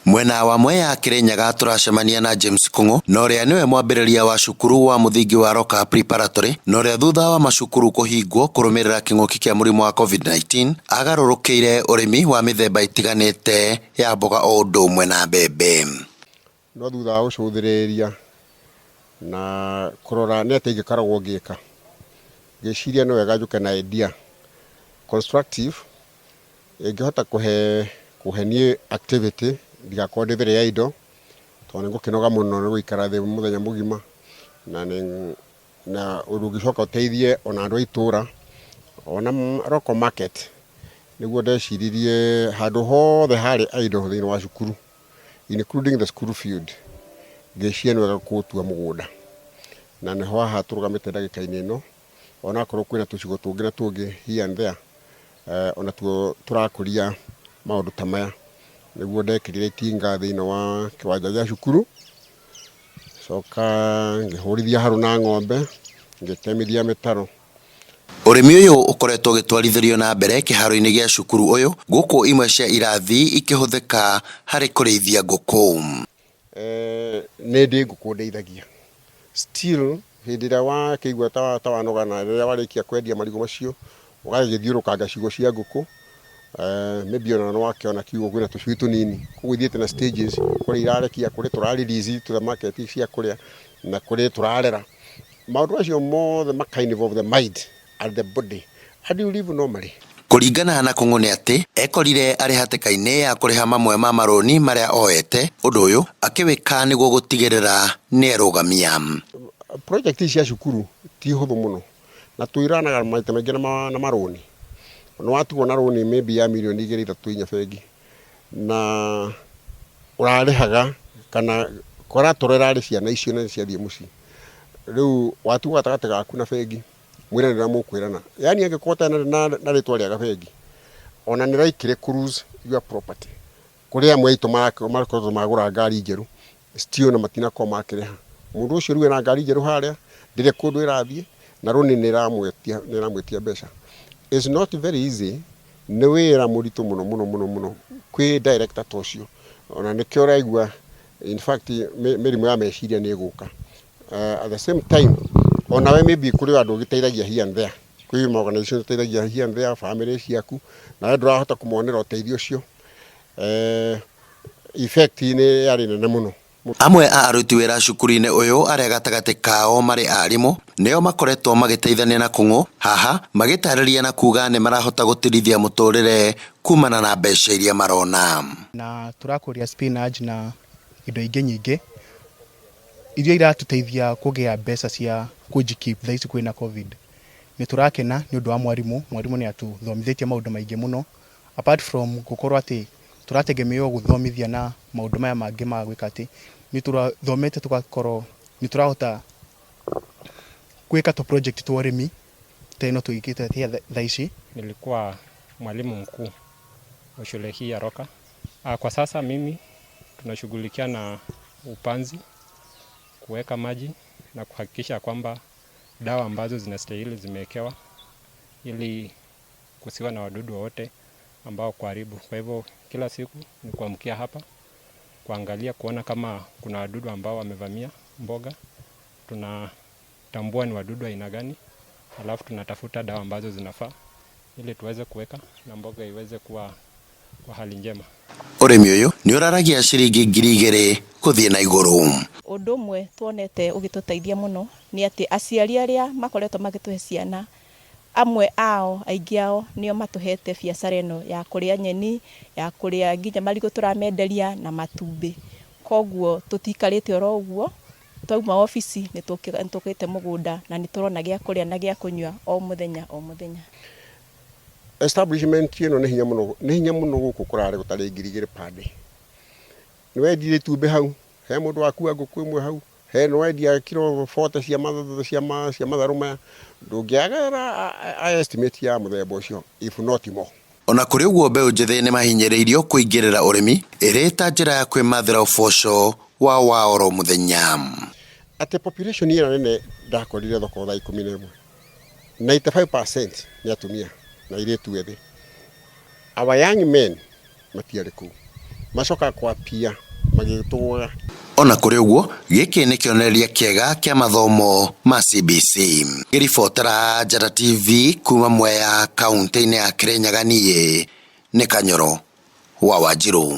Mwena wa Mwea Kirinyaga tũracemania na James Kung'u na ũrĩa nĩwe mwambĩrĩria wa cukuru wa mũthingi wa Roka Preparatory na ũrĩa thutha wa macukuru kũhingwo kũrũmĩrĩra kĩng'ũki kĩa mũrimũ wa COVID-19 agarũrũkĩire ũrĩmi wa mĩthemba ĩtiganĩte ya mboga o ũndũ ũmwe na mbembe. No thutha wa gũcũthĩrĩria na kũrora nĩ atĩa ingĩkoragwo ngĩka, ngĩciria nĩ wega njũke na idea constructive ĩngĩhota kũhe niĩ activity, ndigakorwo ndĩ very idle, tondũ nĩ ngũkĩnoga mũno nĩ gũikara thĩ mũthenya mũgima, na nĩ na ũndũ ũngĩcoka ũteithie ona andũ a itũra ona local market. Nĩguo ndeciririe handũ hothe harĩ idle thĩinĩ wa cukuru, including the school field, ngĩciria nĩ wega kũũtua mũgũnda, na nĩho haha tũrũgamĩte ndagĩka-inĩ ĩno, onakorwo kwĩna tũcigo tũngĩ na tũngĩ here and there, onatuo tũrakũria maũndũ ta maya. Nĩguo ndekĩrire itinga thĩinĩ wa kĩwanja gĩa cukuru, coka ngĩhũrithia harũ na ng'ombe, ngĩtemithia mĩtaro. Ũrĩmi ũyũ ũkoretwo ũgĩtwarithĩrio na mbere kĩharo-inĩ gĩa cukuru ũyũ, gũkũ imwe cia irathi ikĩhũthĩka harĩ kũrĩithia ngũkũ. Nĩ ndĩ ngũkũ ndeithagia still hĩndĩ ĩrĩa wakĩigua ta wanoga na rĩrĩa warĩkia kwendia marigũ macio, ũgagĩthiũrũkanga ciugũ cia ngũkũ, maybe ona nĩ wakĩona kiugũ kwĩna tũcui tũnini, koguo ithiĩte na stages, kũrĩ irarekia, kũrĩ tũra release to the market cia kũrĩa, na kũrĩ tũrarera. Maũndũ macio mothe maka involve the mind and the body and you live normally. Kũringana na Kung'u nĩ atĩ ekorire arĩ hatĩka-inĩ ya kũrĩha mamwe ma marũni marĩa oete, ũndũ ũyũ akĩwĩka nĩguo gũtigĩrĩra nĩerũgamia. Project ici cia cukuru ti hũthũ mũno, na twĩranaga maita maingĩ na marũni. Nĩ watigwo na rũni maybe ya mirioni igĩrĩ, ithatũ, inya bengi, na ũrarĩhaga kana collateral ĩrarĩ ciana icio na ciathiĩ mũciĩ. Rĩu watigwo gatagatĩ gaku na bengi, mwĩrane ũrĩa mũkwĩrana. Yani angĩkorwo ũtarĩ na rĩtwa rĩega bengi, ona nĩ likely kũ lose your property. Kũrĩ amwe aitũ makoretwo magũra ngari njerũ, still na matinakorwo makĩrĩha. Mũndũ ũcio rĩu ena ngari njerũ harĩa, ndĩrĩ kũndũ ĩrathiĩ, na rũni nĩ ĩramwĩtia mbeca. It's not very easy, nĩ wĩra mũritũ mũno mũno mũno mũno kwĩ director ta ũcio. Ona nĩkĩo ũraigua in fact mĩrimũ ya meciria nĩ ĩgũka. At the same time, onawe maybe kũrĩ andũ ũgĩteithagia here and there, kwĩ ma organization ũteithagia here and there, family ciaku, nawe ndũrahota kũmonera ũteithio ũcio. Effect nĩ yarĩ nene mũno. Amwe a aruti wĩra cukuru-inĩ ũyũ arĩa gatagatĩ kao marĩ arimũ nĩo makoretwo magĩteithania na Kung'u haha magĩtarĩria na kuga nĩ marahota gũtirithia mũtũrĩre kumana na mbeca iria marona. Na tũrakũria spinach na indo ingĩ nyingĩ iria iratũteithia kũgĩa mbeca cia kũji-keep thaa ici kwĩna COVID. Nĩ tũrakena nĩ ũndũ wa mwarimũ, mwarimũ nĩ atũthomithĩtie maũndũ maingĩ mũno, apart from gũkorwo atĩ tũrategemeo gũthomithia na maũndũ maya mangĩ ma gwĩka atĩ nĩ tũrathomete tũgakorwo nĩ tũrahota gwĩka tũ project twa ũrĩmi ta ĩno twĩkĩte thaa ici. Nilikuwa mwalimu mkuu wa shule hii ya Roka. Kwa sasa mimi tunashughulikia na upanzi, kuweka maji na kuhakikisha kwamba dawa ambazo zinastahili zimewekewa ili kusiwa na wadudu wowote ambao kuharibu. Kwa hivyo kila siku ni kuamkia hapa, kuangalia kuona kama kuna wadudu ambao wamevamia mboga. Tunatambua ni wadudu aina gani, alafu tunatafuta dawa ambazo zinafaa ili tuweze kuweka na mboga iweze kuwa kwa hali njema. Ũrĩmi ũyũ nĩ ũraragia ciringi 2000 gũthiĩ na igũrũ. Ũndũ ũmwe tuonete ũgĩtũteithia mũno nĩ atĩ aciari arĩa makoretwo magĩtũhe ciana, amwe ao, aingĩ ao nĩo matũhete biacara ĩno ya kũrĩa nyeni, ya kũrĩa nginya marigũ tũramenderia na matumbĩ. Koguo tũtikarĩte oro ũguo, twauma obici nĩ tũkĩte mũgũnda na nĩ tũrona gĩa kũrĩa na gĩa kũnyua o mũthenya o mũthenya. Establishment ĩno nĩ hinya mũno, nĩ hinya mũno gũkũ kũrarĩ gũtarĩ 2000 per day. Nĩ wendirie itumbĩ hau, he mũndũ wakua ngũkũ ĩmwe hau, he nĩ wendia kiro 40 cia matharũ maya, ndũngĩaga estimate ya mũthemba ũcio if not more. Ona kũrĩ ũguo mbeũ njĩthĩ nĩ mahinyĩrĩirio kũingĩrĩra ũrĩmi ĩrĩ ta njĩra ya kwĩmathĩra ũboco wao wa oro mũthenya. Atĩ population ĩno nene ndakorire thoko thaa 11. 95% nĩ atumia na airĩtu ethĩ. Our young men matiarĩ kũu. Macokaga kwapia magĩtũgũga. Ona kũrĩ ũguo, gĩkĩ nĩ kĩonereria kĩega kĩa mathomo ma CBC. Ngĩribotera Njata TV kuma Mwea kaunti-inĩ ya Kirinyaga, niĩ nĩ Kanyoro wa Wanjiru.